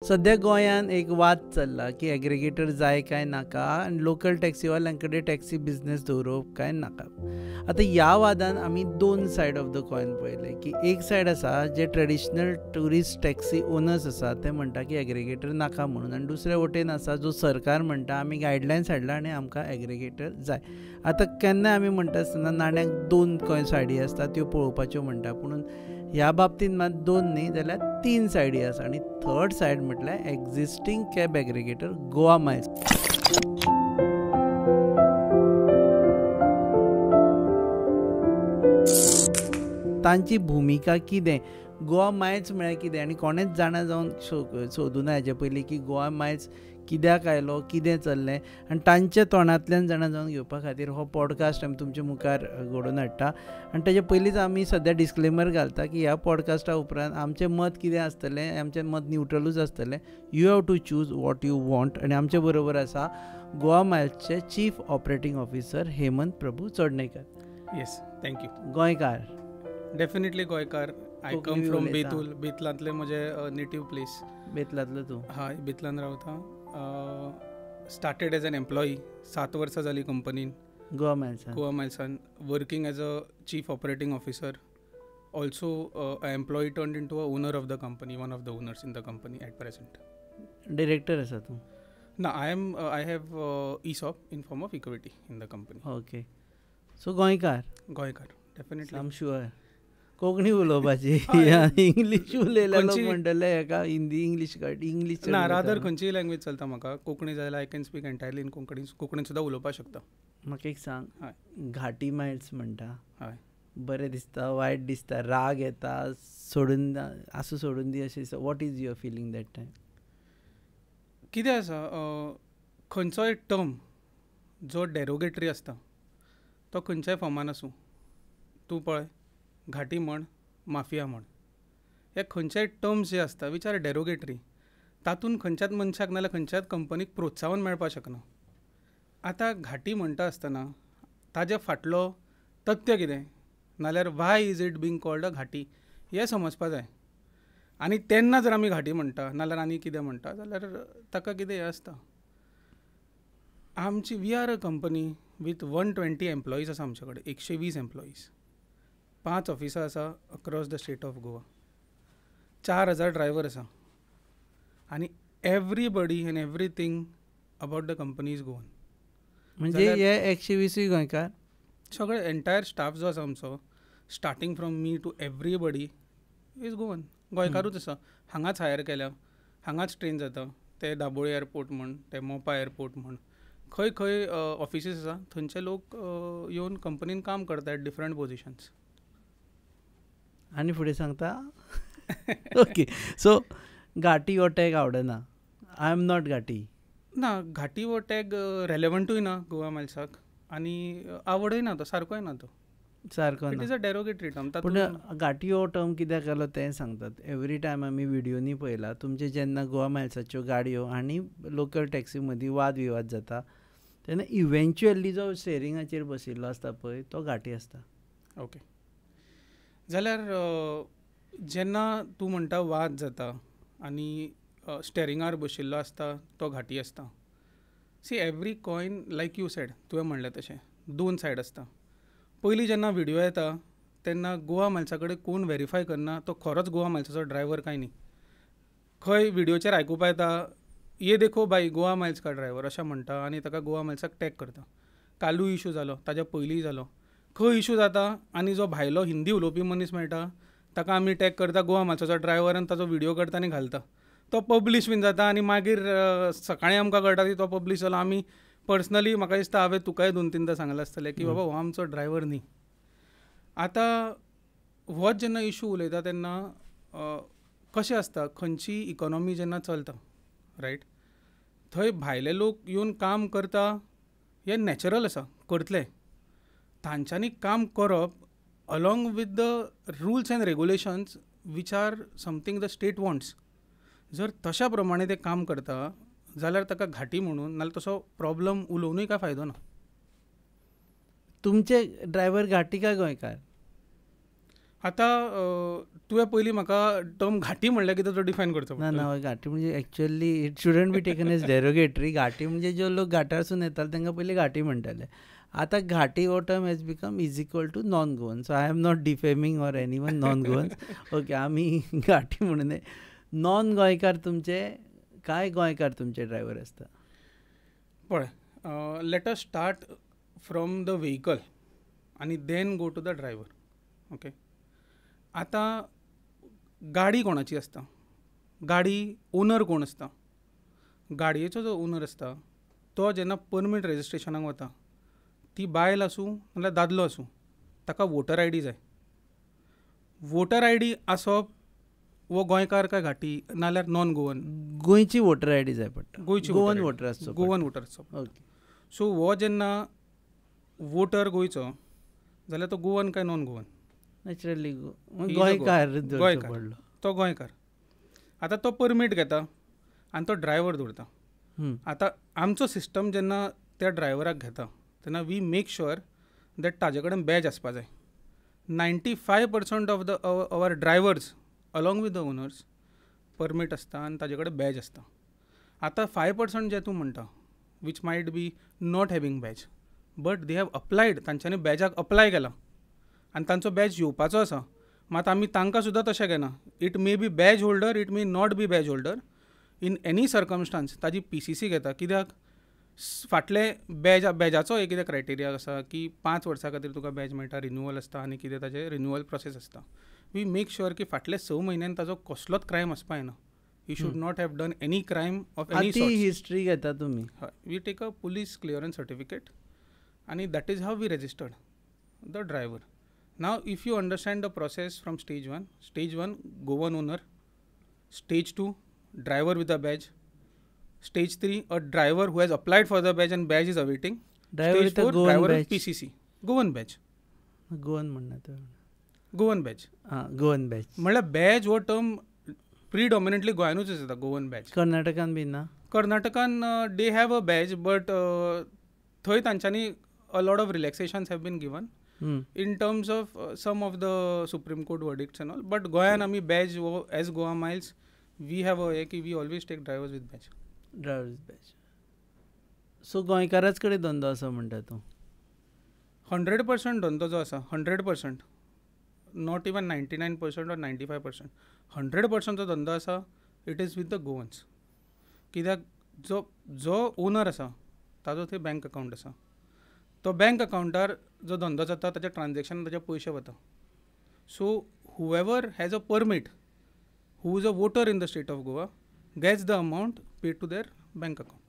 सद्या गोंयांत एक वाद चल्ला की एग्रीगेटर जाय काय नाका आनी लोकल टॅक्सीवाल्यां कडेन टॅक्सी बिजनेस दवरप काय नाका. आतां ह्या वादान आमी दोन सायड ऑफ the coin पळयले की एक सायड आसा जे ट्रेडिशनल ट्युरिस्ट टॅक्सी ओनर्स आसा ते म्हणटा की एग्रीगेटर नाका म्हणून, आनी दुसरे वटेन आसा जो सरकार म्हणटा आमी गायडलायन्स हाडला आनी आमकां एग्रीगेटर जाय. आतां केन्ना आमी म्हणटा आसतना नाण्याक दोन कॉयन सायडी आसता त्यो पळोवपाच्यो म्हणटा, पूण ह्या बाबतींत मात दोन न्ही जाल्यार तीन सायडी आसा आनी थर्ड सायड म्हटल्यार existing cab aggregator Goa Miles. तांची भुमिका कितें, गोवा मायल्स म्हळ्यार कितें आनी कोणेच जाणा जावन सोदूना हेजे पयलीं की गोवा मायल्स कित्याक आयलो, कितें चल्लें, आनी तांच्या तोंडांतल्यान जाणा जावन घेवपा खातीर हो पॉडकास्ट आमी तुमच्या मुखार घडोवन हाडटा. आनी ताचे पयलींच आमी सद्या डिस्क्लेमर घालता की ह्या पॉडकास्टा उपरांत आमचें मत कितें आसतलें, आमचें मत न्युट्रलूच आसतलें. You have to choose what you want. आनी आमचे बरोबर आसा Goa मायल्सचे chief operating officer Hemant Prabhu Chordekar. Yes, thank you. गोंयकार? डेफिनेटली गोंयकार. I come from Betul. बेतलांतलें म्हजें नेटीव प्लेस. बेतलांतलो तूं? हय, बेतलान रावता. स्टार्टेड एज एन एम्प्लॉई, 7 वर्सां जालीं कंपनीन, Goa मायल्सान. Goa मायल्सान working as a chief operating officer, also employee turned into a owner of the company, one of the owners in the company at present. Director आसा तूं? ना, I have ESOP in form of equity in the company. Okay, so गोंयकार? गोंयकार, definitely. I am sure. Konkani उलोवपाची, English उलयल्यार लोक म्हणटले हेका हिंदी इंग्लीश कळटा. इंग्लीश ना, रादर खंयचीय लँग्वेज चलता म्हाका. कोंकणी जाल्यार I can speak entirely in Konkani. कोंकणीन सुद्दां उलोवपाक शकता. म्हाका एक सांग, घाटी मायल्स म्हणटा, हय, बरें दिसता, वायट दिसता, राग येता, सोडून आसूं सोडून दी अशें दिसता, what is your feeling that time? कितें आसा, खंयचोय टर्म जो डेरोगेटरी आसता तो खंयच्याय फॉर्मान आसूं, तूं पळय घाटी म्हण, माफिया म्हण, हे खंयच्याय टर्म्स जे आसता which are derogatory, तातूंत खंयच्याच मनशाक नाजाल्यार खंयच्याच कंपनीक प्रोत्साहन मेळपाक शकना. आतां घाटी म्हणटा आसतना ताजे फाटलो तथ्य कितें, नाल्यार why is it being called a घाटी हें समजपा जाय. आनी तेन्ना जर आमी घाटी म्हणटा नाल्यार आनी कितें म्हणटा जाल्यार ताका कितें हें आसता. आमची we are a company with 120 employees आसा आमचे कडेन, 120 एम्प्लॉईज, 5 ऑफिसां आसा across the state of Goa, 4000 driver आसा, आनी everybody and everything about the company is Goan. म्हणजे हे 120 गोंयकार? सगळे एंटायर स्टाफ जो आसा आमचो, starting from me to everybody is Goan. गोंयकारूच आसा, हांगाच हायर केल्या, हांगाच ट्रेन जाता. ते दाबोळी एअरपोर्ट म्हण, ते मोपा एअरपोर्ट म्हण, खंय खंय ऑफिसीस आसा थंयचे लोक येवन कंपनीन काम करता एट डिफरंट पोजिशन्स. आनी फुडें सांगता. ओके, सो घाटी हो टॅग आवडना. I am not घाटी. ना, घाटी हो टॅग रेलेवंटूय ना गोवा मायल्साक, आनी आवडय ना, तो सारकोय ना, तो सारको. It is a derogatory term. पूण घाटी हो टर्म कित्याक आयलो तें सांगतात. एवरी टायम आमी व्हिडियोनी पळयला तुमचे, जेन्ना गोवा मायल्साच्यो गाडयो आनी लोकल टॅक्सी मदीं वाद विवाद जाता तेन्ना इव्हेंच्युअली जो स्टेरिंगाचेर बशिल्लो आसता पळय तो घाटी आसता. ओके, जाल्यार जेन्ना तूं म्हणटा वाद जाता आनी स्टेरिंगार बशिल्लो आसता तो घाटी आसता. See, every coin like you said, तुवें म्हणलें तशें दोन सायड आसता. पयलीं जेन्ना व्हिडियो येता तेन्ना गोवा मायल्सा कडेन कोण वेरीफाय करना तो खरोच गोवा मायल्साचो ड्रायव्हर काय न्ही. खंय व्हिडियोचेर आयकुपा येता, ये देखो बाई गोवा मायल्स का ड्रायव्हर अशें म्हणटा आनी ताका गोवा मायल्साक टॅग करता. कालूय इशू जालो, ताज्या पयलींय जालो, खंय इशू जाता आनी जो भायलो हिंदी उलोवपी मनीस मेळटा ताका आमी टॅग करता गोवा मायल्साचो ड्रायव्हर आनी ताजो व्हिडियो करता आनी घालता. तो पब्लीश बीन जाता आनी मागीर सकाळीं आमकां कळटा की तो पब्लीश जालो. आमी पर्सनली म्हाका दिसता हांवें तुकाय 2-3 सांगलां आसतलें की बाबा हो आमचो ड्रायव्हर न्ही. आतां होच जेन्ना इशू उलयता तेन्ना कशें आसता, खंयची इकॉनॉमी जेन्ना चलता रायट, थंय भायले लोक येवन काम करता हें नॅचरल आसा, करतले. तांच्यांनी काम करप along with the rules and regulations which are something the state wants. जर तशा प्रमाणे ते काम करता जाल्यार ताका घाटी म्हणून नाल्यार तसो प्रॉब्लम उलोवनूय काय फायदो ना. तुमचे ड्रायव्हर घाटी काय गोंयकार? आतां तुवें पयलीं म्हाका टर्म घाटी म्हणल्यार कितें तो डिफायन करचो. ना ना, घाटी म्हणजे actually it shouldn't be taken as derogatory. घाटी म्हणजे जो लोक घाटारसून येताले तांकां पयलीं घाटी म्हणटाले. आतां घाटी हो term has become is equal to non Goan. So I am not defaming or any one non Goan. Okay, आमी घाटी म्हणून नॉन गोंयकार तुमचे काय गोंयकार तुमचे ड्रायव्हर आसता? पळय, let us start from the vehicle आनी then go to the driver. Okay, आतां गाडी कोणाची आसता, गाडी ओनर कोण आसता, गाडयेचो जो ओनर आसता तो जेन्ना परमीट रजिस्ट्रेशनाक वता, ती बायल आसूं नाल्यार दादलो आसूं, ताका वोटर I D जाय. वोटर I D आसप वो गोंयकार काय घाटी नाल्यार नॉन गोवन, गोंयची वोटर I D जाय पडटा, गोंयची गोवन वोटर आसचो, गोवन वोटर आसचो. ओके, सो हो जेन्ना वोटर गोंयचो जाल्यार तो गोवन काय नॉन गोवन? नॅचरली गोंयकार, गोंयकार, तो गोंयकार. आतां तो परमीट घेता आनी तो ड्रायव्हर दवरता. आतां आमचो सिस्टम जेन्ना त्या ड्रायव्हराक घेता तेन्ना we make sure that ताजे कडेन बॅज आसपा जाय. 95% of the our drivers along with the owners permit आसता आनी ताजे कडेन बॅज आसता. आतां 5% जे तूं म्हणटा which might be not having badge but they have applied, तांच्यांनी बॅजाक अप्लाय केला आनी तांचो बॅज येवपाचो आसा, मात आमी तांकां सुद्दां तशें घेना. It may be badge holder, it may not be badge holder, in any circumstance ताजी PCC घेता. कित्याक फाटले बॅजाचो एक कितें क्रायटेरिया आसा की 5 वर्सां खातीर तुका बॅज मेळटा, रिन्युअल आसता आनी कितें ताजें रिन्युअल प्रोसेस आसता. We make sure की फाटले 6 म्हयन्यान ताजो कसलोच क्रायम आसपा जायना. He should not have done any crime of any sort. History घेता तुमी? हय, we take a police clearance certificate आनी that is how we registered the driver. Now if you understand the process from stage 1, stage 1 Goan owner, stage 2 driver with a badge, stage 3 a driver who has applied for the badge and badge is awaiting, driver stage 4 driver with PCC, Goan badge. Goan म्हणना तो Goan badge. हां, Goan badge म्हणल्यार badge हो term predominantly गोंयानूच येता. Goan badge कर्नाटकान बी ना? कर्नाटकान they have a badge but थंय तांच्यांनी a lot of relaxations have been given in terms of some of the Supreme Court verdicts and all. But गोंयान आमी बॅज हो as Goa Miles we have a की we always take drivers with badge. Drivers badge. So गोंयकाराच कडेन धंदो आसा म्हणटा तूं? 100% धंदो जो आसा, 100%, not even 99% or 95%, 100% जो धंदो आसा it is with the Goans. कित्याक जो जो ओनर आसा ताजो थंय बँक अकावंट आसा, तो बँक अकावंटार जो धंदो जाता ताच्या ट्रान्जॅक्शन ताजे पयशे वता. So whoever has a permit, who is a voter in the state of Goa, gets the amount paid to their bank account.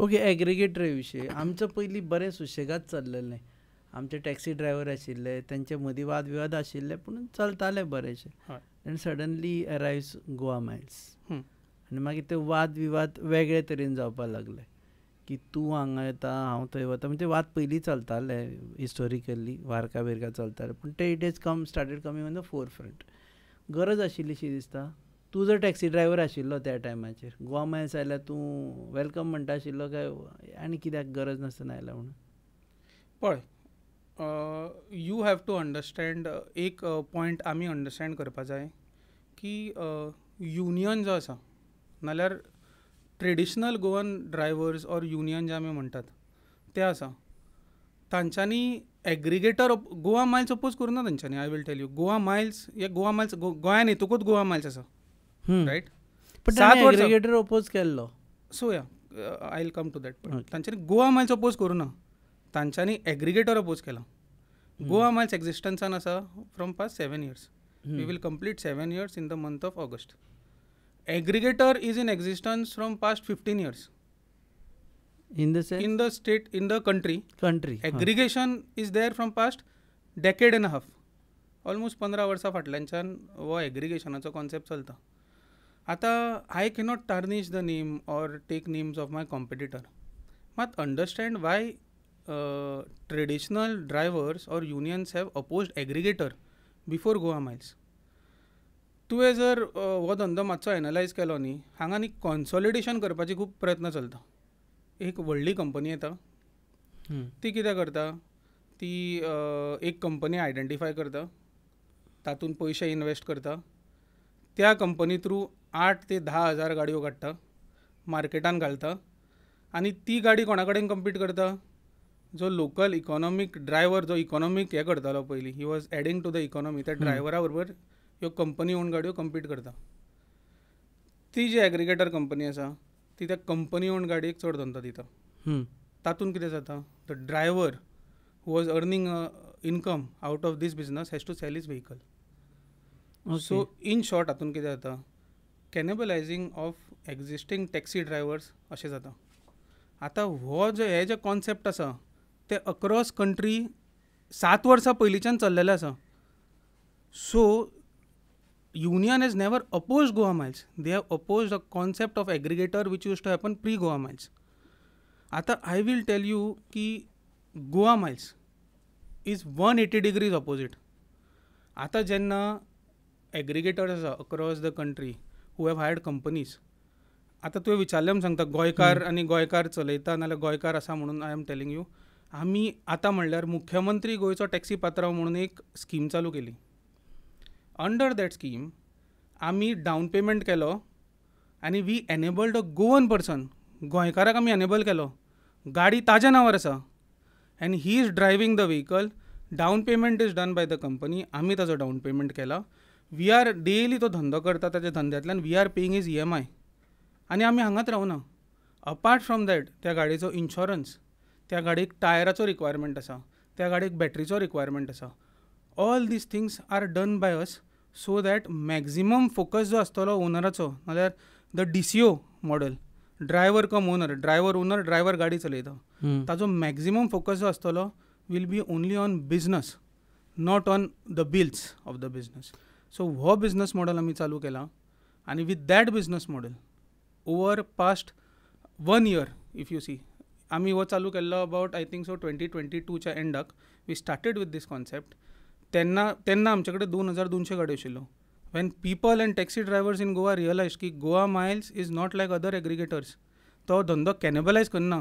Okay, एग्रिगेटरा विशीं आमचो पयलीं बरें सुशेगाद चल्लेलें. आमचे टॅक्सी ड्रायव्हर आशिल्ले, तांचे मदीं वाद विवाद आशिल्ले पूण चलताले बरेशे. आनी सडनली अरायव्स गोवा मायल्स आनी मागीर ते वाद विवाद वेगळे तरेन जावपाक लागले की तूं हांगा येता, हांव थंय वता. म्हणजे वाद पयलीं चलताले हिस्टोरिकली, वारका बिरका चलताले, पूण ते it is come started coming on the forefront. गरज आशिल्ली शी दिसता. तूं जर टॅक्सी ड्रायव्हर आशिल्लो त्या टायमाचेर, गोवा मायल्स आयल्यार तूं welcome म्हणटा आशिल्लो काय आनी कित्याक गरज नासतना आयला म्हणून? पळय, you have to understand एक पॉयंट आमी अंडरस्टँड करपा जाय की युनियन जो आसा नाल्यार traditional Goan drivers or union जे आमी म्हणटात ते आसा, तांच्यांनी एग्रिगेटर गोवा मायल्स अपोज करूं ना तांच्यांनी. I will tell you, Goa Miles हे गोवा मायल्स गोंयान येतकूच गोवा मायल्स आसा, रायट? पण एग्रिगेटर अपोज केल्लो. So yeah I will come to that point. तांच्यांनी गोवा मायल्स अपोज करूं ना, तांच्यांनी एग्रिगेटर अपोज केला. गोवा मायल्स एक्झिस्टन्सान आसा from past 7 years. We will complete 7 years in the month of August. Aggregator is in existence from past 15 years. In the sense? In the state, in the country. Country. Aggregation is there from past decade and a half. Almost 15 वर्सां फाटल्यानच्यान हो एग्रिगेशनाचो concept चलता. आतां I cannot tarnish the name or take names of my competitor. मात understand Y traditional drivers or unions have opposed aggregator before Goa Miles. तुवें जर हो धंदो मातसो एनलायज केलो न्ही, हांगा न्ही कॉन्सॉलिडेशन करपाची खूब प्रयत्न चलता. एक व्हडली कंपनी येता, ती कितें करता, ती एक कंपनी आयडेंटिफाय करता, तातूंत पयशे इनवेस्ट करता, त्या कंपनी थ्रू 8 ते 10 हजार गाडयो काडटा, मार्केटान घालता आनी ती गाडी कोणा कडेन कंपीट करता, जो लोकल इकॉनॉमीक ड्रायवर जो इकॉनॉमीक हें करतालो पयलीं, he was adding to the economy, त्या ड्रायव्हरा बरोबर ह्यो कंपनी ओन गाडयो कंपीट करता. ती जी एग्रीगेटर कंपनी आसा ती त्या कंपनी ओन गाडयेक चड धंदो दिता. तातूंत कितें जाता, the driver who was earning income out of this business has to sell his vehicle. So in short हातूंत कितें जाता, cannibalising of existing taxi drivers अशें जाता. आतां हो जो हे जे कॉन्सेप्ट आसा ते अक्रॉस कंट्री 7 वर्सां पयलींच्यान चल्लेले आसा. So union has never opposed Goa Miles, they have opposed the concept of aggregator which used to happen pre Goa Miles. आतां I will tell you की Goa Miles is 180 degrees opposite. आतां जेन्ना aggregators आसा across the country who have hired companies, आतां तुवें विचारलें म्हूण सांगता, गोंयकार आनी गोंयकार चलयता नाल्यार गोंयकार आसा म्हणून I am telling you, आमी आतां म्हणल्यार मुख्यमंत्री गोंयचो टॅक्सी पात्रांव म्हणून एक स्कीम चालू केली. अंडर that scheme आमी डावन पेमेंट केलो आनी we enabled a Goan person, गोंयकाराक आमी एनेबल केलो, गाडी ताज्या नांवार आसा and he is driving the vehicle, down payment is done by the company, आमी ताजो डावन पेमेंट केला, we are daily तो धंदो करता, ताच्या धंद्यांतल्यान we are paying his EMI आनी आमी हांगाच रावना. अपार्ट फ्रॉम that त्या गाडयेचो इन्शुरन्स, त्या गाडयेक टायराचो रिक्वायरमेंट आसा, त्या गाडयेक बॅटरीचो रिक्वायरमेंट आसा, all these things are done by us so that maximum focus जो आसतलो ओनराचो, नाल्यार the DCO model, driver cum owner, driver owner, driver गाडी चलयता, ताजो मॅक्झिमम फोकस जो आसतलो will be only on business, not on the bills of the business. So हो business model आमी चालू केला आनी with that business model over past 1 year if you see, आमी हो चालू केल्लो about I think so 2022च्या एंडाक we started with this concept. तेन्ना तेन्ना आमचे कडेन 2200 गाडयो आशिल्ल्यो. When people and taxi drivers in Goa realise की Goa Miles is not like other aggregators, तो धंदो कॅनेबलायज करना,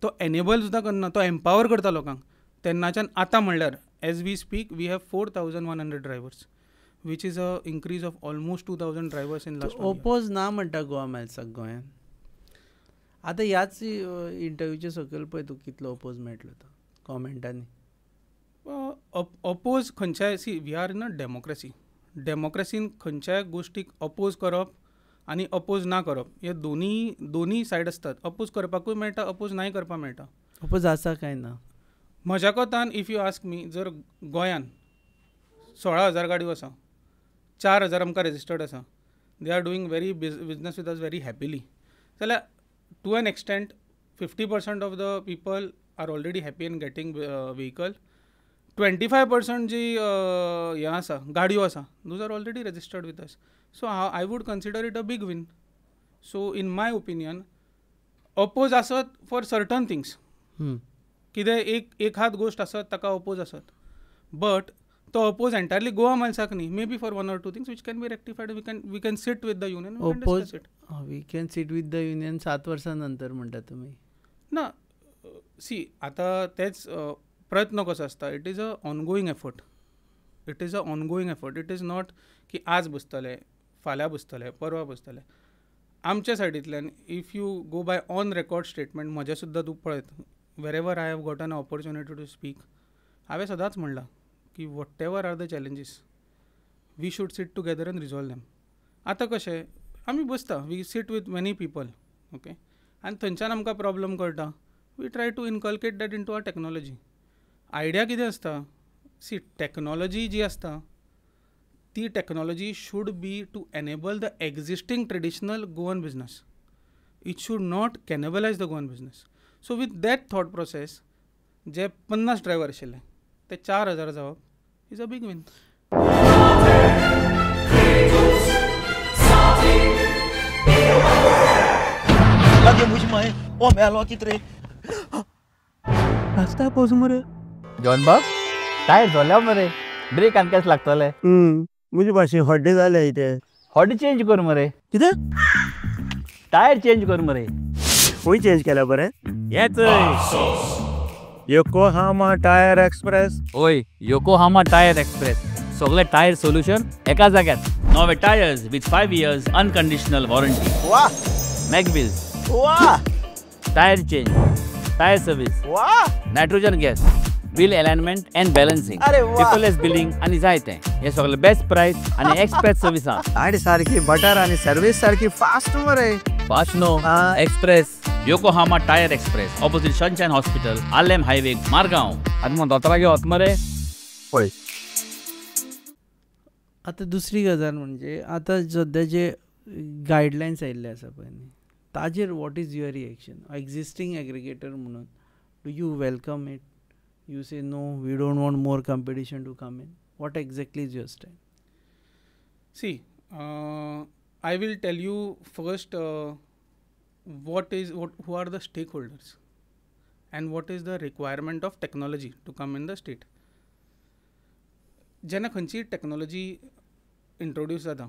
तो एनेबल सुद्दां करना, तो एम्पावर करता लोकांक. तेन्नाच्यान आतां म्हणल्यार as we speak we have 4100 drivers, which is a increase of almost 2000 drivers in last. Oppose ना म्हणटा गोवा मायल्साक गोंयान. आतां ह्याच इंटरव्यूचे सकयल पळय तूं कितलो ओपोज मेळटलो तो कॉमेंटांनी. अपोज खंयच्याय, see we are in a democracy, डेमोक्रेसीन खंयच्याय गोश्टीक अपोज करप आनी अपोज ना करप हे दोनी सायड आसतात. अपोज करपाकूय मेळटा, अपोज नाय करपाक मेळटा. अपोज आसा काय ना म्हज्या कोतान if you ask मी, जर गोंयान 16,000 गाडयो आसा, 4,000 आमकां रजिस्टर्ड आसा, they are doing very business with us very happily, जाल्यार to an extent 50% of the people are already happy in getting vehicle. 25% जी हें आसा गाडयो आसा, those are already registered with us. So I would consider it a big win. So in my opinion oppose आसत for certain things, कितें एक एखाद गोश्ट आसत ताका अपोज आसत, बट तो अपोज एंटायरली गोवा मायल्साक न्ही, may be for 1 or 2 things which can be rectified. We can sit with the union, oppose we can sit with the union 7 वर्सां नंतर म्हणटा तुमी ना. सी आतां तेच प्रयत्न कसो आसता, it is a ongoing effort, it is a ongoing effort, it is not की आज बसतले, फाल्यां बसतले, परवां बसतले. आमच्या सायडींतल्यान if you go by on record statement म्हजें सुद्दां तूं पळयत, wherever I have got an opportunity to speak, हांवें सदांच म्हणलां की whatever are the challenges we should sit together and resolve them. आतां कशें आमी बसता, we sit with many people, okay, आनी थंयच्यान आमकां प्रॉब्लम कळटा, we try to inculcate that into our technology. Idea कितें आसता, सी टॅक्नोलॉजी जी आसता ती technology should be to enable the existing traditional Goan business, it should not cannibalise the Goan business. So with that thought process J 50 driver आशिल्ले ते 4000 जावप is a big win. लागीं म्हजी माय, ओ मेलो कितें रे? रस्त्यार पोज मरे. जॉन बाब, टायर जोल्या मरे, ब्रेक आमकांच लागतले. म्हजे भाशेन हड्डे जाले इथे. हड्डे चेंज कर मरे. कितें? टायर चेंज कर मरे. खंय चेंज केल्या बरें? हेच योकोहामा टायर एक्सप्रेस. ओय, योकोहामा टायर एक्सप्रेस. सगळे टायर सोल्युशन एका जाग्यार. नवे tyres with 5 years unconditional warranty. वा मॅगव्हील्स. वा टायर चेंज, टायर सर्वीस. वा nitrogen gas, wheel alignment and balancing, अरे वा. पेपरलेस बिलिंग आनी जायते. हे सगळे बेस्ट प्राइस आनी एक्सप्रेस सर्विसा. आणि सारखी बटर आणि सर्विस सारखी फास्ट मरे. Fast no, express. Yokohama tyre express, opposite Sunshine hospital, Arlem highway, Margao. आतां मग दोतोराक वत मरे. पळय. आतां दुसरी गजाल म्हणजे आतां सद्या जे गायडलायन्स आयिल्ले आसा पळय न्ही, ताजेर what is your reaction existing aggregator म्हणून? Do you welcome it? You say no, we don't want more competition to come in. What exactly is your stand? See, I will tell you first what who are the stakeholders and what is the requirement of technology to come in the state. जेन्ना खंयची technology introduce जाता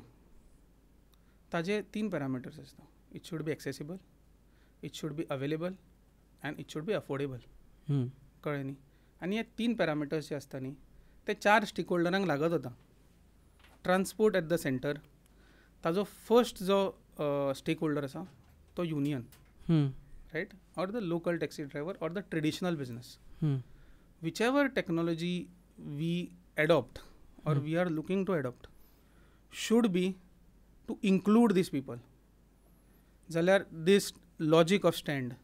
ताजे 3 parameters आसता. It should be accessible, it should be available and it should be affordable. कळ्ळें न्ही? आनी हे 3 parameters जे आसता न्ही ते 4 स्टेक होल्डरांक लागत वता. ट्रान्सपोर्ट एट the centre, ताजो फर्स्ट जो स्टेक होल्डर आसा तो union, right, or the local taxi driver or the traditional business. Whichever technology we adopt or we are looking to adopt should be to include these people. जाल्यार this logic of stand,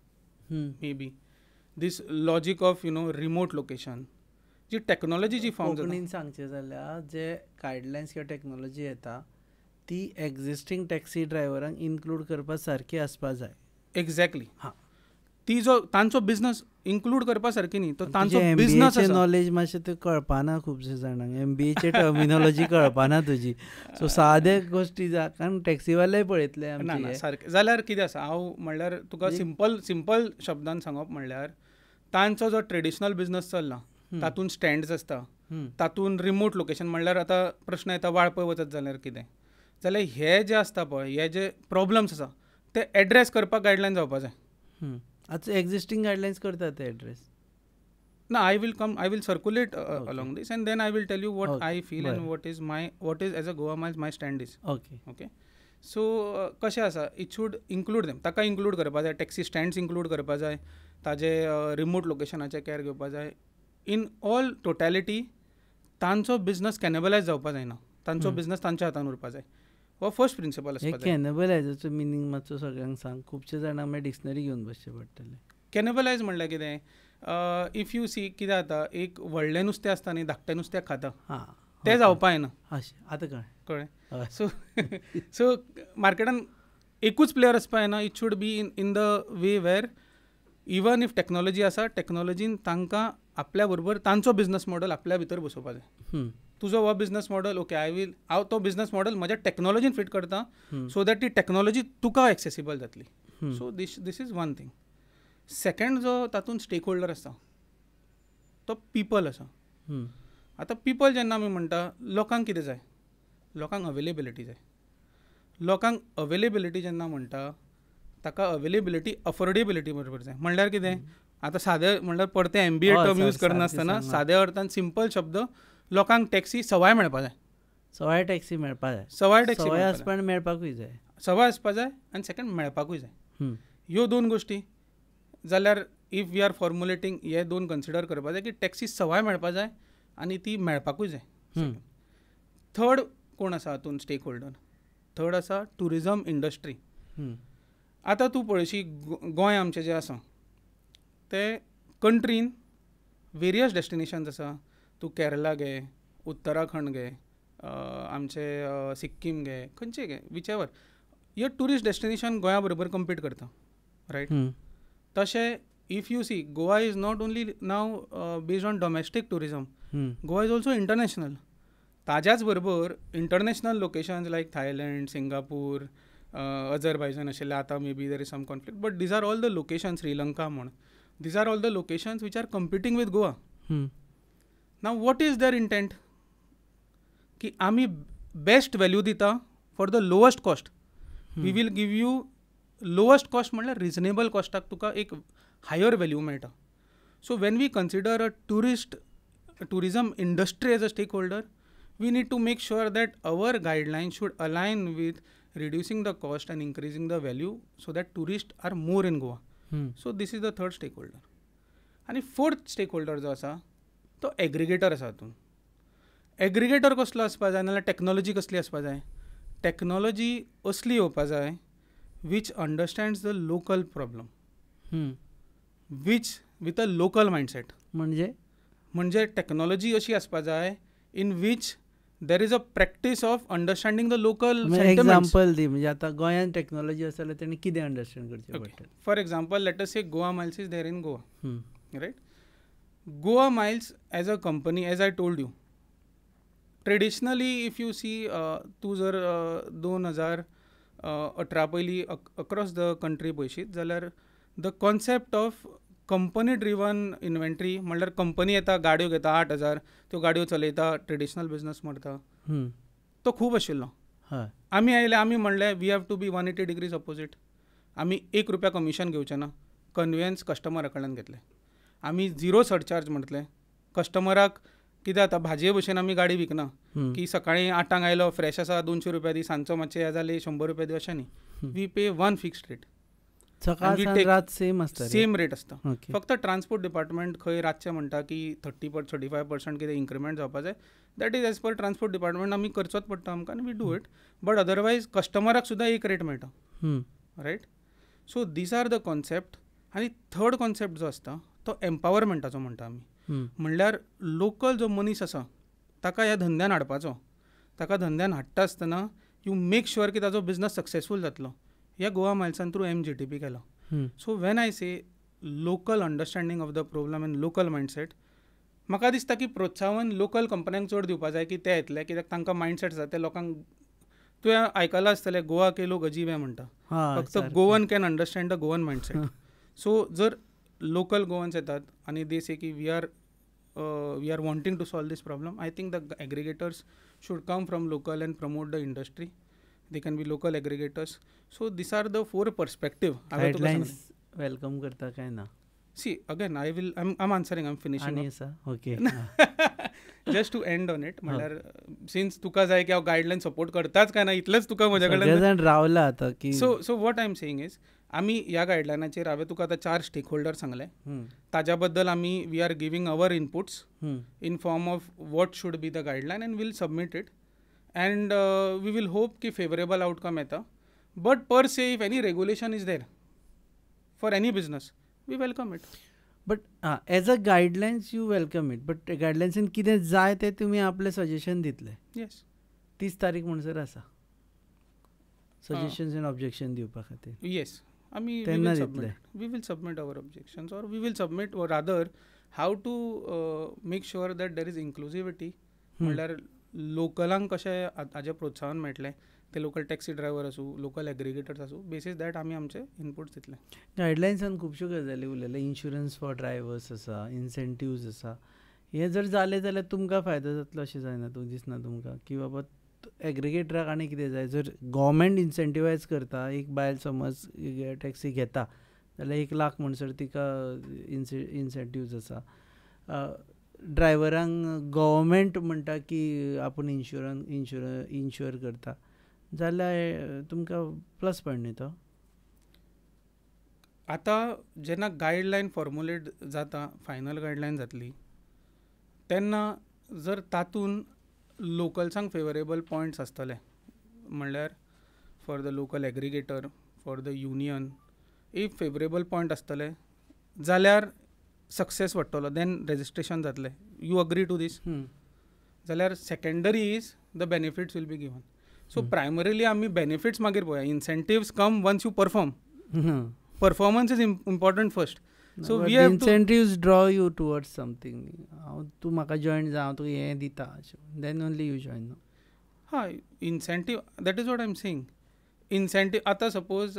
maybe this logic of you know remote location, ji technology ji form जाता. कोंकणीन सांगचें जाल्यार जे guidelines किंवा technology येता ती existing taxi ड्रायव्हरांक include करपा सारकी आसपा जाय. एक्झॅक्टली. हां, ती जो तांचो बिझनस इन्क्लूड करपा सारकी न्ही, तो तांचो बिझनस आसा. नॉलेज मातशें तें कळपाना खुबशे जाणांक, एमबीएचे टर्मिनोलॉजी कळपाना तुजी. सो सादे गोश्टी जा, कारण टॅक्सीवाले पळयतले. ना ना, सारकें. जाल्यार कितें आसा, हांव म्हणल्यार तुका सिंपल सिंपल शब्दान सांगप म्हणल्यार तांचो जो ट्रेडिशनल बिझनस चल्ला तातूंत स्टँड्स आसता, तातूंत रिमोट लोकेशन म्हणल्यार आतां प्रश्न येता वाळपय वचत जाल्यार कितें जाल्यार हे जे आसता पळय, हे जे प्रॉब्लम्स आसा ते एड्रेस करपाक गायडलायन जावपा जाय. आतां एग्जिस्टींग गायडलायन्स करता ते एड्रेस ना. I will come, I will circulate along this and then I will tell you what I feel and what is my, what is as a Goa Miles my stand is. Okay okay. So कशें आसा, it should include them. ताका include करपा जाय, taxi stands include करपा जाय, ताजे remote लोकेशनाचे care घेवपा जाय. इन ऑल टोटॅलिटी तांचो बिझनस कॅनेबलायज जावपा जायना, तांचो बिझनस तांच्या हातान उरपा जाय. हो फर्स्ट प्रिंसिपल आसपा जाय. कॅनेबलायजाचो मिनींग मातसो सगळ्यांक सांग, खुबशे जाणांक मागीर डिक्शनरी घेवन बसचें पडटलें. कॅनेबलायज म्हणल्यार कितें, if you see कितें जाता, एक व्हडलें नुस्तें आसता न्ही, धाकटें नुस्त्याक खाता, तें जावपा जायना. अशें आतां कळ्ळें. कळ्ळें. सो सो मार्केटान एकूच प्लेयर आसपा जायना. It should be in the way where even if technology आसा, टॅक्नोलॉजीन तांकां आपल्या बरोबर तांचो बिझनस मॉडल आपल्या भितर बसोवपा जाय. तुजो हो business model, okay, I will, हांव तो बिझनस मॉडल म्हज्या टॅक्नोलॉजीन फिट करता सो that ती टॅक्नोलॉजी तुका एक्सेसिबल जातली. So this this is one thing. Second जो तातूंत स्टेक होल्डर आसा तो पिपल आसा. आतां पिपल जेन्ना आमी म्हणटा, लोकांक कितें जाय, लोकांक अवेलेबिलिटी जाय. लोकांक अवेलेबिलिटी जेन्ना म्हणटा ताका अवेलेबिलिटी अफोर्डेबिलिटी बरोबर जाय. म्हणल्यार कितें, आतां सादें म्हणल्यार परतें एमबीए टर्म यूज करनासतना साद्या अर्थान सिंपल शब्द, लोकांक टॅक्सी सवाय मेळपा जाय. सवाय टॅक्सी मेळपा जाय, सवाय टॅक्सी सवाय आसपा आनी मेळपाकूय जाय, सवाय आसपा जाय आनी सेकंड मेळपाकूय जाय. ह्यो 2 गोश्टी जाल्यार if we are formulating, हे 2 कन्सिडर करपा जाय की टॅक्सी सवाय मेळपा जाय आनी ती मेळपाकूय जाय. थर्ड कोण आसा हातूंत स्टेक होल्डर, थर्ड आसा ट्युरिजम इंडस्ट्री. आतां तूं पळयशी गोंय आमचें जें आसा तें कंट्रीन वेरियस डेस्टिनेशन्स आसा. तूं केरला घे, उत्तराखंड घे, आमचे सिक्कीम घे, खंयचे घे, which ever हे ट्युरिस्ट डेस्टिनेशन गोंया बरोबर कम्पीट करता, रायट. तशें if you see, Goa is not only now based on domestic tourism, Goa is also international. ताज्याच बरोबर international locations like Thailand, Singapore, Azerbaijan आशिल्ले, आतां maybe there is some conflict, but these are all the location, Sri Lanka म्हण, These are all the locations which are competing with Goa. Now what is their intent? की आमी best value दिता for the lowest cost. We will give you lowest cost, म्हणल्यार reasonable कॉस्टाक तुका एक higher value मेळटा. So when we consider a tourism industry as a stakeholder, we need to make sure that our guidelines should align with reducing the cost and increasing the value so that tourists are more in Goa. So this is the third stakeholder. आनी fourth stake holder जो आसा तो aggregator आसा. हातूंत aggregator कसलो आसपा जाय, नाल्यार टॅक्नोलॉजी कसली आसपा जाय? टॅक्नोलॉजी असली येवपा जाय which understands the local problem, which with a local mindset. म्हणजे टॅक्नोलॉजी अशी आसपा जाय in which there is a practice of understanding the local. Example दी, म्हणजे आतां गोंयांत टॅक्नोलॉजी आसा जाल्यार तेणी कितें अंडरस्टँड करचें पडटलें? For example, let us say Goa Miles is there in Goa, right? Goa Miles as a company, as I told you, traditionally if you see, तूं जर 2018 पयलीं अक्रॉस the country पळयशीत जाल्यार the concept of company driven inventory, म्हणल्यार company येता, गाडयो घेता 8,000, त्यो गाडयो चलयता, ट्रेडिशनल बिजनस मरता, तो खूब आशिल्लो. आमी आयले, आमी म्हणलें we have to be 180 degrees opposite. आमी 1 रुपया कमिशन घेवचे ना, कन्वियन्स कस्टमरा कडल्यान घेतले. आमी झिरो सरचार्ज म्हटलें कस्टमराक. कितें जाता, भाजये भशेन आमी गाडी विकना की सकाळीं 8 आयलो फ्रेश आसा 200 रुपया दी, सांजचो मातशें हें जालें 100 रुपया दी, अशें न्ही. We pay one fixed rate. सकाळ रात सेम आसता, सेम रेट आसता. फक्त ट्रान्सपोर्ट डिपार्टमेंट खंय रातचें म्हणटा की 35% कितें इन्क्रिमेंट जावपा जाय, that is as per transport department, आमी करचोच पडटा आमकां आनी we do it. But otherwise कस्टमराक सुद्दां एक रेट मेळटा, right? So these are the concept. आनी थर्ड कॉन्सेप्ट जो आसता तो एम्पावरमेंटाचो म्हणटा आमी. म्हणल्यार लोकल जो मनीस आसा ताका ह्या धंद्यान हाडपाचो, ताका धंद्यान हाडटा आसतना you make sure की ताजो बिजनस सक्सेसफूल जातलो. ह्या गोवा मायल्सान थ्रू MGTP केलो. So when I say local understanding of the problem and local mindset, म्हाका दिसता की प्रोत्साहन लोकल कंपन्यांक चड दिवपा जाय की ते येतले, कित्याक तांकां मायंडसेट आसा. ते लोकांक तुवें आयकलां आसतलें, गोवा के लोक अजीब हे म्हणटा, फक्त Goan can understand the Goan mindset. So जर लोकल गोवन्स येतात आनी दे से की we are wanting to solve this problem, I think the aggregators should come from local and promote the industry. They can be local aggregators. So these are the four perspective. Guidelines welcome करता काय ना? See, again, I'm answering, I'm finishing. आनी आसा, okay. Just to end on it, म्हणल्यार since तुका जाय की हांव गायडलायन सपोर्ट करताच काय ना, इतलेंच तुका म्हज्या कडल्यान रावला आतां की. So what I am saying is, आमी ह्या गायडलायनाचेर हांवें तुका आतां 4 स्टेक होल्डर सांगले, ताज्या बद्दल आमी we are giving our inputs in form of what should be the guideline and will submit it. And we will hope की फेवरेबल आउटकम येता. But per se if any regulation is there for any business, we welcome it. But as a guidelines you welcome it, but गायडलायन्सान कितें जाय तें तुमी आपलें suggestion दितले. येस, 30 तारीख म्हणसर आसा सजेशन्स एंड ऑब्जेक्शन दिवपा खातीर. येस, आमी तेन्ना दितले. We will submit our objections, or we will submit rather how to make sure that there is inclusivity. म्हणल्यार लोकलांक कशें हाजें प्रोत्साहन मेळटलें, ते लोकल टॅक्सी ड्रायव्हर आसूं, लोकल एग्रिगेटर्स आसूं, बेसीस that आमी आमचे इनपुट्स दितले. गायडलायन्सान खुबश्यो गजाली उलयले, इन्शुरन्स फॉर ड्रायव्हर्स आसा, इन्सेंटिव्ज आसा. हें जर जालें जाल्यार तुमकां फायदो जातलो अशें जायना, तूं दिसना तुमकां की बाबा एग्रिगेटराक आनी कितें जाय? जर गव्हर्मेंट इन्सेंटिवायज करता, एक बायल समज टॅक्सी घेता जाल्यार 1 लाख म्हणसर तिका इन्सेंटिव्ज आसा. ड्रायव्हरांक गव्हर्मेंट म्हणटा की आपूण इन्शुर करता, जाल्यार तुमकां प्लस पॉयंट न्ही तो. आतां जेन्ना गायडलायन फॉर्मुलेट जाता, फायनल गायडलायन जातली, तेन्ना जर तातूंत लोकल्सांक फेवरेबल पॉयंट्स आसतले, म्हणल्यार for the local aggregator, for the union, if favourable point आसतले जाल्यार सक्सेस वाडटलो, देन रेजिस्ट्रेशन जातलें. You agree to these? जाल्यार secondary is the benefits will be given. So primarily आमी बेनिफिट्स मागीर पळोवया. Incentives come once you perform. Performance is important first. So we have incentives draw you towards something. हांव तूं म्हाका join जा, हांव तुका हें दिता, then only you join. हय, incentive, that is what I am saying. Incentive आतां सपोज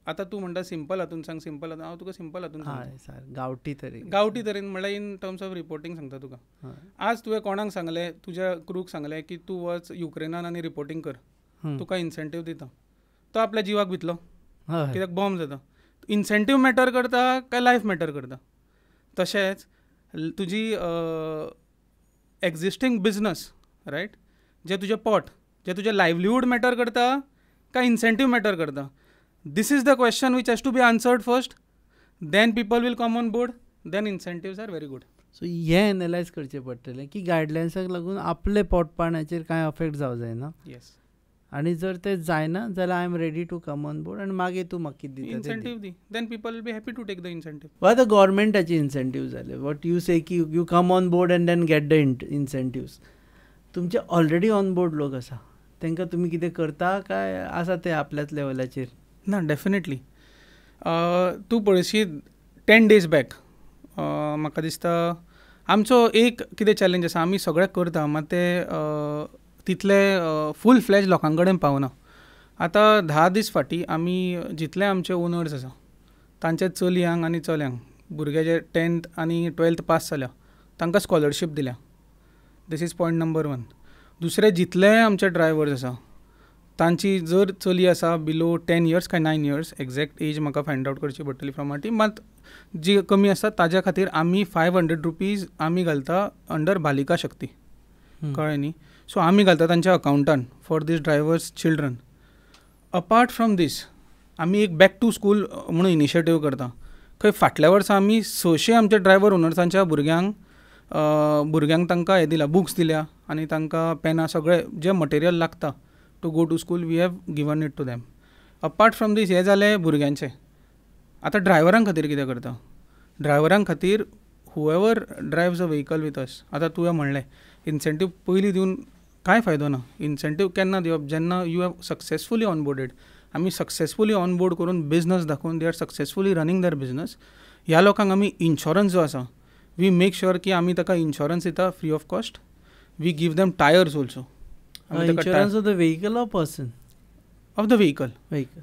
आतां तूं म्हणटा सिंपल हातून सांग, सिंपल हातून, हांव तुका सिंपल हातून सांगता. गांवठी तरेन, गांवठी तरेन म्हणल्यार इन टर्म्स ऑफ रिपोर्टींग सांगता तुका. आज तुवें कोणाक सांगलें, तुज्या क्रूक सांगलें की तूं वच युक्रेनान आनी रिपोर्टींग कर, तुका इन्सेंटीव दिता, तो आपल्या जिवाक भितलो, कित्याक बॉम्ब जाता. इन्सेंटीव मॅटर करता काय लायफ मॅटर करता? तशेंच तुजी एक्झिस्टींग बिजनस, रायट, जे तुजें पोट, जे तुजें लायवलीहूड मॅटर करता काय इन्सेंटीव मॅटर करता? This is the question which has to be answered first, then people will come on board, then incentives are very good. So हें एनलायज करचें पडटलें की गायडलायन्साक लागून आपले पोटपाण्याचेर कांय अफेक्ट जावं जायना. येस, आनी जर ते जायना जाल्यार I am ready to come on board आनी मागीर तूं म्हाका कितें दिता incentive the, then people will be happy to take the incentive. वा आतां गव्हर्मेंटाचे इन्सेंटीव जाले, what you से की you come on board and then get the incentives. तुमचे ऑलरेडी ऑन बोर्ड लोक आसा, तांकां तुमी कितें करता काय आसा ते आपल्याच लेवलाचेर? ना, डेफिनेटली. तूं पळयशी 10 days back म्हाका दिसता आमचो एक कितें चॅलेंज आसा, आमी सगळें करता मात ते तितले फूल फ्लॅज लोकां कडेन पावना. आतां 10 दीस फाटीं आमी जितले आमचे ओनर्स आसा तांच्या चलयांक आनी चल्यांक, भुरगे जे 10th आनी 12th पास जाल्या तांकां स्कॉलरशीप दिल्या. This is point number 1. दुसरें, जितले आमचे ड्रायवर्स आसा तांची जर चली आसा बिलो 10 इयर्स काय 9 इयर्स, एग्जॅक्ट एज म्हाका फायंड आवट करची पडटली फ्रॉम our team, मात जी कमी आसा ताज्या खातीर आमी 500 रुपीज आमी घालता अंडर बालिका शक्ती, कळ्ळें न्ही? सो आमी घालता तांच्या अकावंटान for these drivers children. Apart from this आमी एक बॅक टू स्कूल म्हणून इनिशिएटीव करता. खंय फाटल्या वर्सा आमी 600 आमच्या ड्रायवर ओनर्सांच्या भुरग्यांक तांकां हें दिला, बुक्स दिल्या आनी तांकां पेनां सगळें जें मटेरियल लागता to go to school we have given it to them. Apart from this हें जालें भुरग्यांचें. आतां ड्रायव्हरां खातीर कितें करता? ड्रायव्हरां खातीर whoever drives a vehicle with us, आतां तुवें म्हणलें इन्सेंटीव पयलीं दिवन कांय फायदो ना. इन्सेंटीव केन्ना दिवप? जेन्ना you have successfully onboarded. आमी सक्सेसफुली ऑनबोर्ड करून बिजनस दाखोवन they are successfully running their business. ह्या लोकांक आमी इन्शुरन्स जो आसा we make sure की आमी ताका इन्शुरन्स दिता free of cost. We give them tyres also. Insurance of the vehicle or person? Of the vehicle.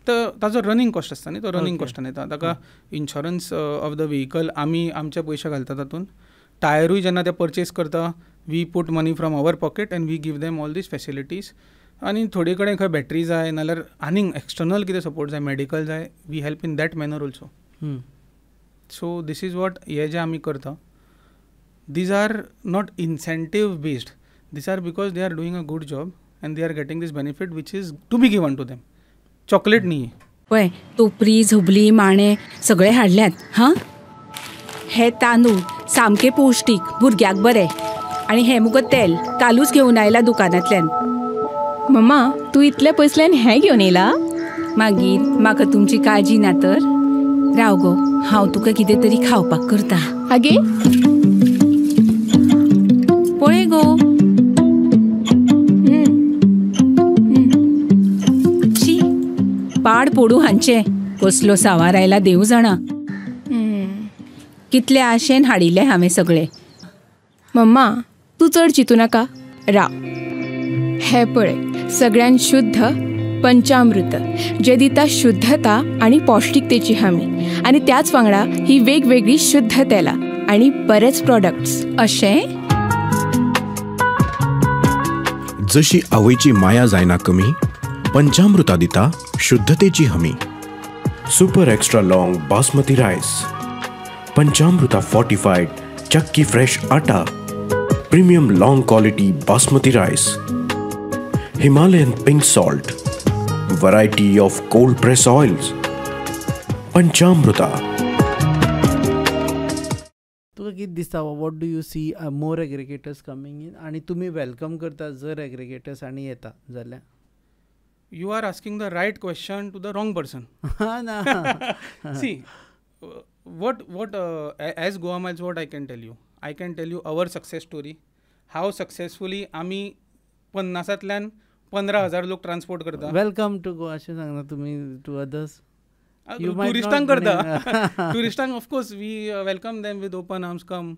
तर ताजो रनिंग कॉस्ट आसता न्ही, तो रनिंग कॉस्टान येता. ताका इन्शुरन्स ऑफ the vehicle आमी आमचे पयशे घालता तातूंत. टायरूय जेन्ना ते परचेस करता we put money from our pocket and we give them all these facilities. आनी थोडे कडेन खंय बॅटरी जाय नाल्यार आनीक एक्सटर्नल कितें सपोर्ट जाय, मेडिकल जाय, we help in that manner also. So this is what हे जे आमी करता, these are not incentive based, these are because they are doing a good job and they are getting this benefit which is to be given to them. Chocolate न्ही. पळय टोपरी, झबली, माणे सगळे हाडल्यात. हां, हे तांदूळ सामके पौश्टीक, भुरग्याक बरे. आनी हे मुगो तेल कालूच घेवन आयला दुकानांतल्यान. मम्मा, तूं इतले पयसल्यान हें घेवन येयला? मागीर म्हाका तुमची काळजी ना तर. राव गो, हांव तुका कितें तरी खावपाक करता. आगे पळय गो, शी पाड पोडू हांचे, कसलो सावार आयला देव जाणा. कितले आशेन हाडिल्ले हांवें सगळे. मम्मा, तूं चड चिंतू नाका, राव. हे पळय सगळ्यान शुद्ध पंचामृत, जे दिता शुद्धता आनी पौश्टिकतेची हमी, आनी त्याच वांगडा ही वेगवेगळी शुद्ध तेलां आनी बरेच प्रॉडक्ट्स. अशें? जशी आवयची माया जायना कमी, पंचामृता दिता शुद्धतेची हमी. Super extra long basmati rice, Panchamruta fortified chakki fresh atta, premium long quality basmati rice, Himalayan pink salt, variety of cold press oils, Panchamruta. तुका कितें दिसता, what do you see more aggregators coming in आनी तुमी welcome करता जर aggregators आनी येता जाल्यार? You are asking the right question to the wrong person. ना. See, what as Goa Miles, what I can tell you, I can tell you our success story, how successfully आमी 50,000 15,000 लोक transport करता. Welcome to Goa अशें सांगना तुमी two others? ट्युरिस्टांक करता. ट्युरिस्टांक of course we welcome them with open arms, come.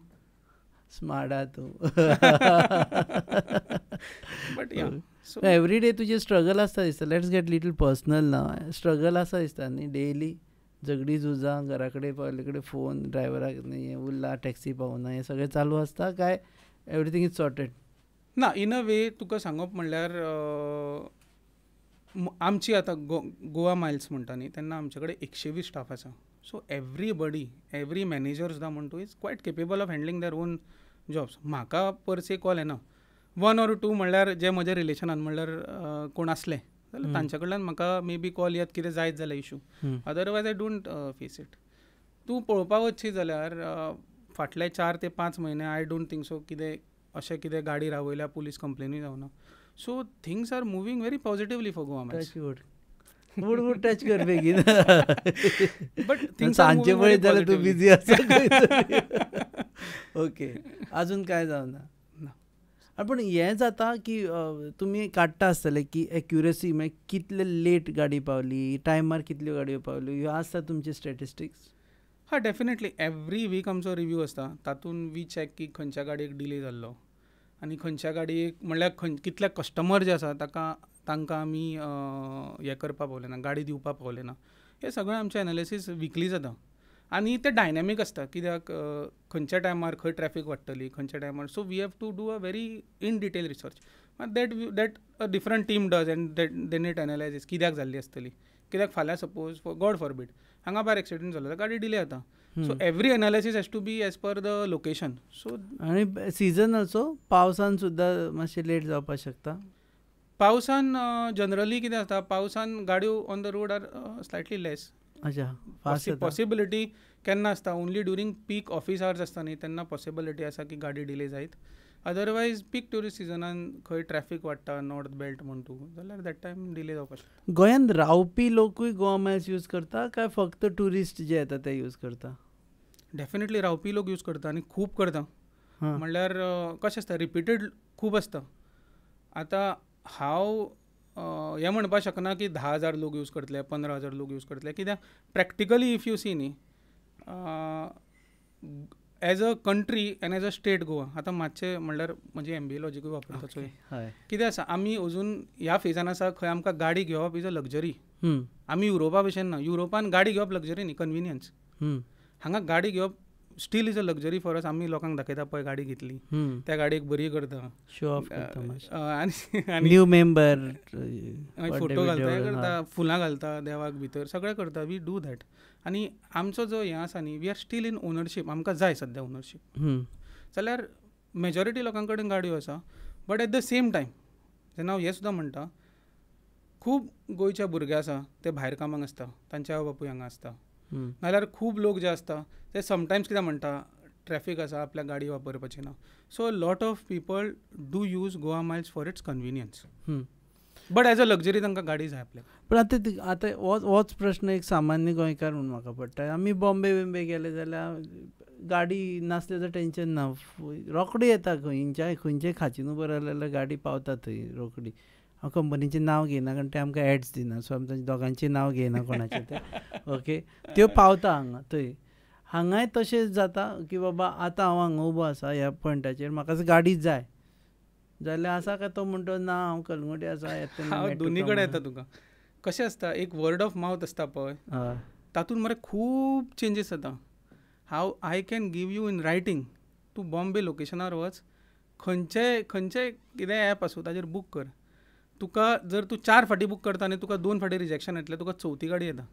Smart आहा तूं. But yeah, so every day तुजें स्ट्रगल आसता दिसता. Let's get little personal ना. स्ट्रगल आसा दिसता न्ही डेली, झगडी झुजां, घरा कडेन पावले कडेन फोन, ड्रायव्हराक हें उरला, टॅक्सी पावना, हें सगळें चालू आसता काय एवरीथींग is sorted? ना, इन अ वे तुका सांगप म्हणल्यार आमची आतां गोवा मायल्स म्हणटा न्ही, तेन्ना आमचे कडेन 120 स्टाफ आसा. सो एवरीबडी, एवरी मॅनेजर सुद्दां म्हण तूं is quite capable of handling their own jobs. म्हाका पर से कॉल येना. 1 or 2 म्हणल्यार जे म्हज्या रिलेशनान म्हणल्यार कोण आसले जाल्यार तांच्या कडल्यान म्हाका मे बी कॉल येत कितें जायत जाल्यार issue. Otherwise I don't face it. तूं पळोवपाक वचशी जाल्यार फाटले 4 ते 5 म्हयने I don't think so कितें अशें कितें गाडी रावयल्या, पुलीस कंप्लेनूय जावना. So things are moving very positively for Goa Miles. Touch wood. Wood wood touch कर बेगीन. बट थिंग्स सांजचे पळयत जाल्यार तूं बिजी आसा. ओके, अजून काय जावना. पूण हें जाता की तुमी काडटा आसतले की एक्युरसी, मागीर कितले लेट गाडी पावली, टायमार कितल्यो गाडयो पावल्यो, ह्यो आसता तुमचे स्टॅटिस्टिक्स? हय, डेफिनेटली. एवरी वीक आमचो रिव्यू आसता. तातूंत we check की खंयच्या गाडयेक डिले जाल्लो आनी खंयच्या गाडयेक म्हणल्यार कितले कस्टमर जे आसा ताका तांकां आमी हें करपाक पावले ना, गाडी दिवपाक पावले ना. हें सगळें आमचें एनालिसीस विकली जाता आनी तें डायनॅमीक आसता. कित्याक खंयच्या टायमार खंय ट्रॅफीक वाडटली, खंयच्या टायमार, so we have to do a very in detail research. That that a different team does and that then it analyses कित्याक जाल्ली आसतली. कित्याक फाल्यां सपोज गॉड फॉरबीड हांगा भायर एक्सिडंट जालो जाल्यार गाडी डिले जाता. So every analysis has to be as per the location. So आनी सिजन ऑल्सो, पावसान सुद्दां मातशें लेट जावपाक शकता. पावसान जनरली कितें जाता, पावसान गाडयो on the road are slightly less. अच्छा, पॉसिबिलिटी केन्ना आसता, only during peak office hours आसता न्ही, तेन्ना पॉसिबिलिटी आसा की गाडी डिले जायत. अदरवायज पीक ट्युरिस्ट सिजनान खंय ट्रॅफीक वाडटा, नॉर्थ बेल्ट म्हण तूं, जाल्यार that time delay जावपाक शकता. गोंयांत रावपी लोकूय गोवा मायल्स यूज करता काय फक्त ट्युरिस्ट जे येता ते यूज करता? डेफिनेटली रावपी लोक यूज करता आनी खूब करता. म्हणल्यार कशें आसता, रिपीटेड खूब आसता. आतां हांव हें म्हणपाक शकना की 10,000 लोक यूज करतले, 15,000 लोक यूज करतले. कित्याक प्रॅक्टिकली if you see न्ही, as a country and as a state Goa, आतां मातशें म्हणल्यार म्हजी MBA लॉजिकूय वापरता चोय, कितें आसा, आमी अजून ह्या फेजान आसा खंय आमकां गाडी घेवप is a luxury. आमी युरोपा भशेन ना, युरोपान गाडी घेवप लग्जरी न्ही, कन्विनियन्स. हांगा गाडी घेवप still is a luxury for us. आमी लोकांक दाखयता पळय गाडी घेतली, त्या गाडयेक बरी करता, शो ऑफ करता, आनी न्यू मेंबर फोटो घालता, करता, फुलां घालता देवाक भितर, सगळें करता. We do that. आनी आमचो जो हें आसा न्ही, we are still in ownership. आमकां जाय सद्या ओनरशीप. जाल्यार मेजॉरिटी लोकां कडेन गाडयो आसा. But at the same time जेन्ना हांव हें सुद्दां म्हणटा, खूब गोंयचे भुरगे आसा ते भायर कामाक आसता, तांचे आवय बापूय हांगा आसता. नाल्यार खूब लोक जे आसता ते समटायम्स कितें म्हणटा, ट्रॅफीक आसा, आपल्याक गाडी वापरपाची ना. So lot of people do use Goa Miles for its convenience, but as a luxury तांकां गाडी जाय आपल्याक. पूण आतां आतां होच प्रश्न एक सामान्य गोंयकार म्हूण म्हाका पडटा. आमी बॉम्बे बिम्बे गेले जाल्यार गाडी नासल्यार तर टेंशन ना, रोखडी येता, खंयच्याय खंयच्याय खाचीन उबो रावले जाल्यार गाडी पावता थंय रोखडी. हांव कंपनीचें नांव घेयना कारण ते आमकां एड्स दिना, सो आमी दोगांचें नांव घेयना कोणाचें तें. ओके, त्यो पावता हांगा थंय. हांगाय तशें जाता की बाबा आतां हांव हांगा उबो आसा ह्या पॉयंटाचेर, म्हाका गाडी जाय जाल्यार आसा काय तो म्हणटो ना हांव कलंगुटे आसा. दोनी कडेन येता तुका. कशें आसता, एक वर्ड ऑफ मावथ आसता पळय, तातूंत मरे खूब चेंजीस जाता. हांव I can give you in writing, तूं बॉम्बे लोकेशनार वच, खंयचें खंयचें कितें एप आसूं ताजेर बूक कर. तुका जर तूं 4 फाटी बूक करता आनी तुका 2 फाटी रिजेक्शन येतलें, तुका चवथी गाडी येता.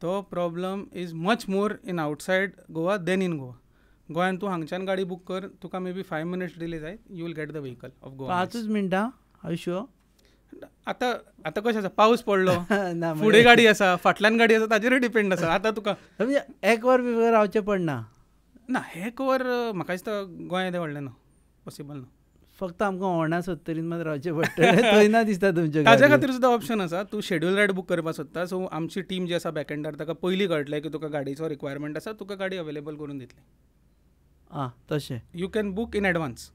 तो problem is much more in outside Goa than in Goa. गोंयान तूं हांगच्यान गाडी बूक कर, तुका मे बी 5 मिनट्स डिले जायत, you will get the vehicle of Goa. 5 मिनटां? Are you sure? आतां आतां कशें आसा, पावस पडलो, फुडें गाडी आसा, फाटल्यान गाडी आसा, ताजेरूय डिपेंड आसा. आतां तुका एक वर बी रावचें पडना. ना, एक वर म्हाका दिसता गोंया येदें व्हडलें ना, पॉसिबल ना. फक्त आमकां होंडा सत्तरीन मात रावचें पडटलें, थंय ना दिसता तुमच्या. ताज्या खातीर सुद्दां ऑप्शन आसा, तूं शेड्यूल रायड बूक करपाक सोदता, सो आमची टीम जी आसा बॅकएंडार ताका पयलीं कळटलें की तुका गाडयेचो रिक्वायरमेंट आसा, तुका गाडी अवेलेबल करून दितली. आं, तशें you can book in advance.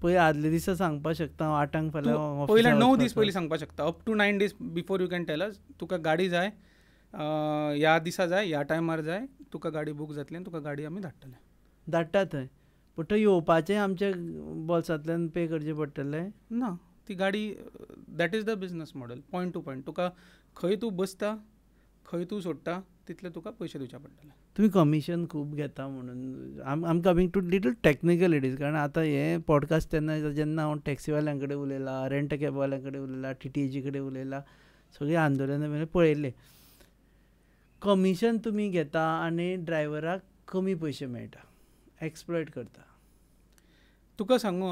पयलीं आदले दिसा सांगपाक शकता हांव 8 फाल्यां, पयल्या 9 दीस पयलीं सांगपाक शकता. Up to 9 days before you can tell us तुका गाडी जाय, ह्या दिसा जाय, ह्या टायमार जाय, तुका गाडी बूक जातली आनी तुका गाडी आमी धाडटले. धाडटा थंय, पूण थंय येवपाचें आमच्या बोल्सांतल्यान पे करचें पडटलें ना, ती गाडी, that is the business model, point to point. तुका खंय तूं बसता, खंय तूं सोडटा, तितले तुका पयशे दिवचे पडटले. तुमी कमिशन खूब घेता म्हणून I'm coming to little technicalities, कारण आतां हें पॉडकास्ट तेन्ना जेन्ना हांव टॅक्सीवाल्यां कडेन उलयलां, रेंट कॅबवाल्यां कडेन उलयलां, टीटीएजी कडेन उलयलां, सगळीं आंदोलनां पळयल्लें. कमिशन तुमी घेता आनी ड्रायव्हराक कमी पयशे मेळटा, एक्सप्लॉयट करता. तुका सांगू,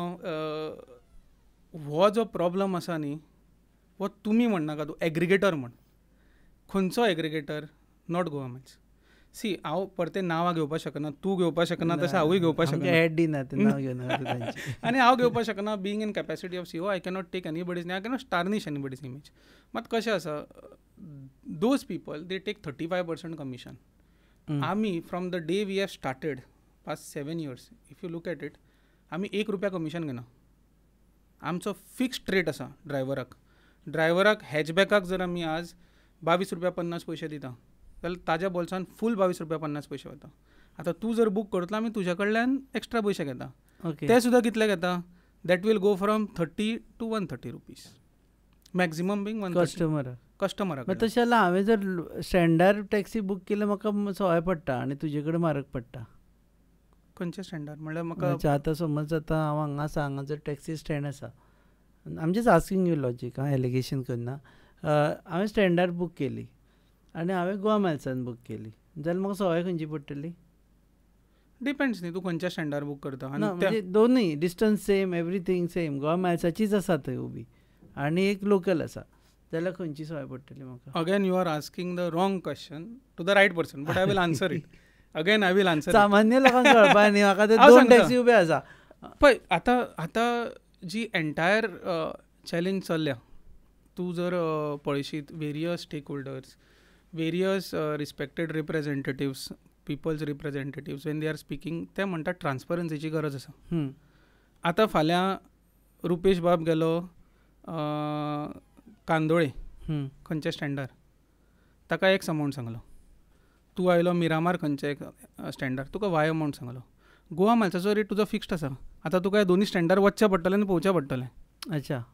हो जो प्रॉब्लम आसा न्ही, हो तुमी म्हणनाका, तूं एग्रिगेटर म्हण. खंयचो aggregator? Not Goa miles. See, हांव परतें नांवां घेवपाक शकना, तूं घेवपाक शकना, तशें हांवूय घेवपाक शकना. एड दिना तें नांव घेवना. आनी हांव घेवपाक शकना, being in capacity of CEO, I cannot take anybody's, I cannot tarnish anybody's image. मात कशें आसा, those people they take 35% commission. आमी from the day we have started past 7 years, if you look at it, आमी 1 रुपया commission घेना. आमचो fixed rate आसा ड्रायव्हराक. ड्रायव्हराक हॅचबॅकाक जर आमी आज 22 रुपया 50 पयशे दिता जाल्यार ताज्या बोल्सान फूल 22 रुपया 50 पयशे वता. आतां तूं जर बूक करतलो, आमी तुज्या कडल्यान एक्स्ट्रा पयशे घेता. ते सुद्दां कितले घेता? That will go from 30 to 130 rupees, maximum being 130. कस्टमराक. तशें जाल्यार हांवें जर स्टँडार टॅक्सी बूक केली म्हाका सवाय पडटा आनी तुजे कडेन म्हारग पडटा. खंयच्या स्टँडार म्हणल्यार म्हाका आतां समज आतां हांव हांगा आसा, हांगा जर टॅक्सी स्टँड आसा, I'm just asking you logic, हांव एलिगेशन करना. हांवें स्टँडार बूक केली आनी हांवें गोवा मायल्सान बूक केली जाल्यार म्हाका सवाय खंयची पडटली? डिपेंड्स न्ही तूं खंयच्या स्टँडार बूक करता. ना म्हणजे दोनूय distance same, everything same. Goa मायल्साचीच आसा थंय उबी आनी एक लोकल आसा, जाल्यार खंयची सवाय पडटली म्हाका? Again you are asking the wrong question to the right person, but I will answer it. Again I will answer. सामान्य लोकांक कळपा न्ही, म्हाका ते दोन टॅक्सी उबे आसा. पळय आतां आतां जी एंटायर चॅलेंज चल्ल्या, तूं जर पळयशीत, various stake holders, various respected representatives, people's representatives, when they are speaking, ते म्हणटात ट्रान्सपरन्सीची गरज आसा. आतां फाल्यां रुपेश बाब गेलो कांदोळे खंयच्या स्टँडार, ताका एक्स अमावंट सांगलो. तूं आयलो मिरामार खंयच्या एक स्टँडार, तुका वाय अमावंट सांगलो. गोवा मायल्साचो रेट तुजो फिक्स्ड आसा. आतां तुका दोनूय स्टँडार वचचें पडटलें आनी पळोवचें पडटलें. अच्छा.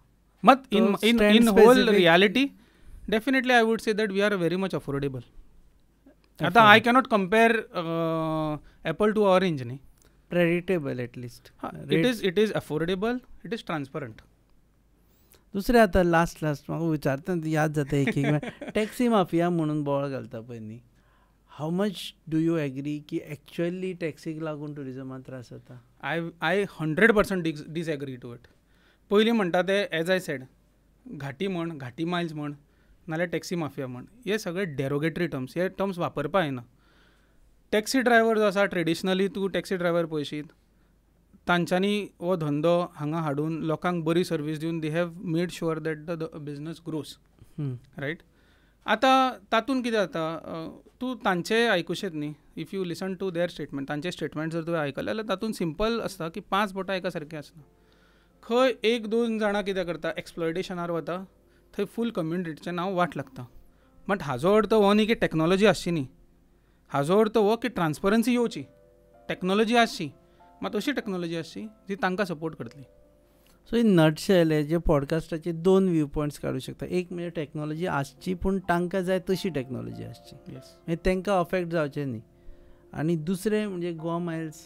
मात in in in whole reality definitely I would say that we are very much affordable. आतां I cannot compare apple to orange न्ही. Predictable at least. It is affordable, it is transparent. दुसरें आतां लास्ट लास्ट म्हाका विचारता याद जाता एक एक टॅक्सी माफिया म्हणून बोवाळ घालता पळय न्ही, how much do you agree की एक्चुअली टॅक्सीक लागून ट्युरिजमाक त्रास जाता? I 100% disagree to it. पयलीं म्हणटा ते एज I said, घाटी म्हण, घाटी मायल्स म्हण, नाल्यार टॅक्सी माफिया म्हण, हे सगळे डेरोगेटरी टर्म्स, हे टर्म्स वापरपा येना. टॅक्सी ड्रायव्हर जो आसा, ट्रेडिशनली तूं टॅक्सी ड्रायव्हर पळयशीत, तांच्यांनी हो धंदो हांगा हाडून लोकांक बरी सर्वीस दिवन they have made sure that the business grows, right. आतां तातूंत कितें जाता, तूं तांचें आयकुशेत न्ही, if you listen to their statement, तांचे स्टेटमेंट जर तुवें आयकलें जाल्यार तातूंत सिंपल आसता की 5 बोटां एका सारकीं आसना. खंय 1-2 जाणां कितें करता, एक्सप्लॉयटेशनार वता, थंय फूल कम्युनिटीचें नांव वाट लागता. बट हाजो अर्थ हो न्ही की टॅक्नोलॉजी आसची न्ही, हाजो अर्थ हो की ट्रान्सपरन्सी येवची. टॅक्नोलॉजी आसची, मात अशी टॅक्नोलॉजी आसची जी तांकां सपोर्ट करतली. सो इन नटशेल जे पॉडकास्टाचे 2 व्यू पॉयंट्स काडूं शकता. एक म्हणजे टॅक्नोलॉजी आसची पूण तांकां जाय तशी टॅक्नोलॉजी आसची, मागीर तांकां अफेक्ट जावचें न्ही. आनी दुसरें म्हणजे गोवा मायल्स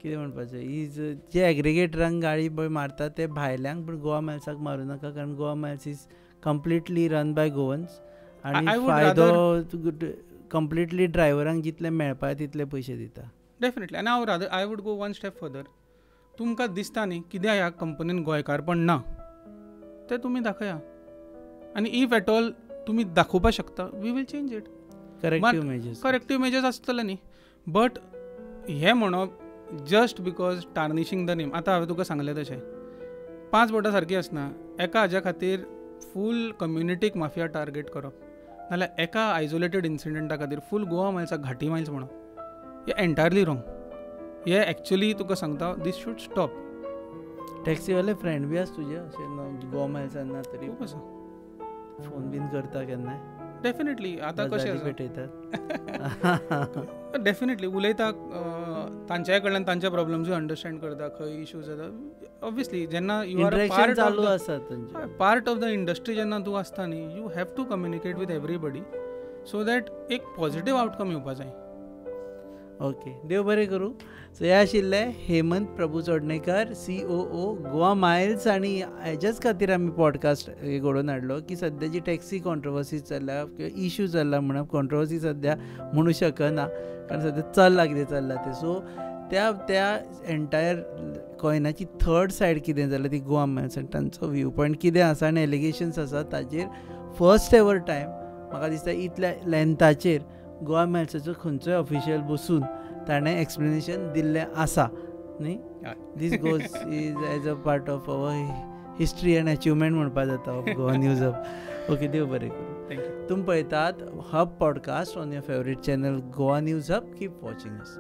कितें म्हणपाचें, is जे एग्रिगेटरांक गाडी पळय मारता ते भायल्यांक, पूण गोवा मायल्साक मारूं नाका, कारण Goa Miles is completely run by Goans आनी फायदो कंप्लिटली ड्रायव्हरांक जितले मेळपा तितले पयशे दिता. डेफिनेटली. आनी हांव rather I would go one step further. तुमकां दिसता न्ही कित्याक ह्या कंपनीन गोंयकारपण ना, तें तुमी दाखया, आनी if at all तुमी दाखोवपाक शकता, we will change it. Corrective measures, corrective measures आसतले न्ही. बट हें म्हणप just because tarnishing the name, आतां हांवें तुका सांगलें तशें 5 बोटां सारकीं आसना. एका हाज्या खातीर फूल कम्युनिटीक माफिया टार्गेट करप, नाल्यार एका आयसोलेटेड इन्सिडंटा खातीर फूल गोवा मायल्साक घाटी मायल्स म्हणप, हें एंटायरली रॉंग. हे एक्चुअली तुका सांगता, दीस should stop. टॅक्सीवाले फ्रेंड बी आसा तुजे अशें गोवा मायल्सान ना तरी खूब आसा? फोन बीन करता केन्नाय? डेफिनेटली. आतां कशें भेटयतात? डेफिनेटली उलयता, तांच्याय कडल्यान तांचे प्रॉब्लम्सूय अंडरस्टँड करता, खंय इशूज जाता. ऑब्वियसली जेन्ना you are part चालू आसा, पार्ट ऑफ the industry जेन्ना तूं आसता न्ही, you have to communicate with everybody so that एक पॉझिटिव्ह आवटकम येवपा जाय. ओके, देव बरें करूं. सो हे आशिल्ले Hemant Prabhu Chodankar, COO Goa miles. आनी हेज्याच खातीर आमी पॉडकास्ट घडोवन हाडलो की सद्या जी टॅक्सी कॉन्ट्रोवर्सी चल्ल्या किंवा इशू चल्ला, म्हणप कॉन्ट्रोवर्सी सद्या म्हणू शकना कारण सद्या चल्ला कितें चल्ला तें. सो त्या त्या एंटायर कॉयनाची थर्ड सायड कितें जाल्या ती गोवा मायल्स आनी तांचो व्यू पॉयंट कितें आसा आनी एलिगेशन्स आसा ताजेर फर्स्ट एवर टायम म्हाका दिसता इतल्या लेंथाचेर गोवा मायल्साचो खंयचोय ऑफिशियल बसून ताणें एक्सप्लेनेशन दिल्लें आसा न्ही. This goes is as a part of our history and achievement म्हणपा जाता of Goa news hub. Okay, देव बरें करूं. Thank you. तुमी पळयतात hub podcast on your favourite channel Goa news hub. Keep watching us.